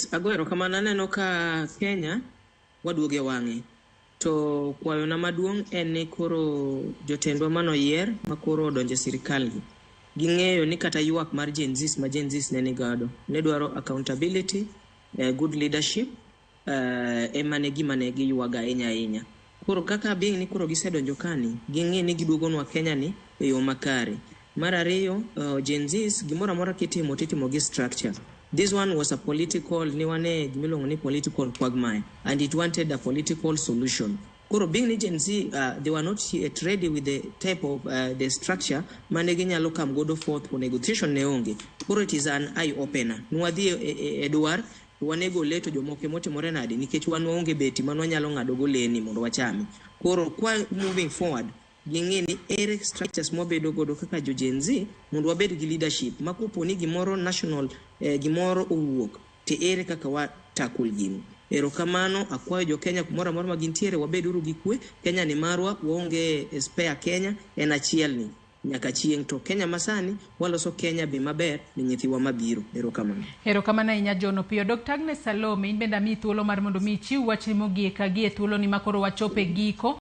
Yes, ago erokamano. Aneno ka Kenya waduogo e wang'e. To kwayona maduong' en ni koro jotendwa manoyier ma koro odonjo e sirikal gi, ging'eyo ni kata ywak mar Gen Zs ma Gen Zs ne nigodo ne dwaro accountability, good leadership, ema ne gima ne giywago ahinya ahinya. Koro kaka being ni koro gisedonjo kani, ging'e ni giduogonwa Kenya ni e yo makare. Mar ariyo, Gen Zs gimoro amora kitimo titimo gi structure. This one was a political, ni wane gimiluongo ni political quagmire, and it wanted a political solution. Koro being ni Gen Z, they were not yet ready with the type of the structure mane ginyalo come godo forth for negotiation ne onge. Koro it is an eye opener. Nwadhi e dwar, to wanego le to jomoko emotimore nade nikech wan waonge beti man wanyalo ng'ado go leni mondo wachame. Koro kwa moving forward, ging'e ni ere structures mwabedo godo kaka jo Gen Z mondo wabed gi leadership ma kopo ni gimoro national, gimoro owuok to ere kaka wa tackle gini. Erokamano, akwayo jo Kenya kumoro amora ma gintiere, wabeduru gi kwe. Kenya ni marwa, waonge spare Kenya, en achiel ni nyaka chieng'. To Kenya masani, waloso Kenya be maber ne nyithiwa mabiro. Erokamano. Erokamano ahinya, John Opiyo. Dr. Agnes Salome, in bende amiyi thuolo mar mondo mi ichiw wachni mogik gi e thuoloni ma koro wachopo e giko.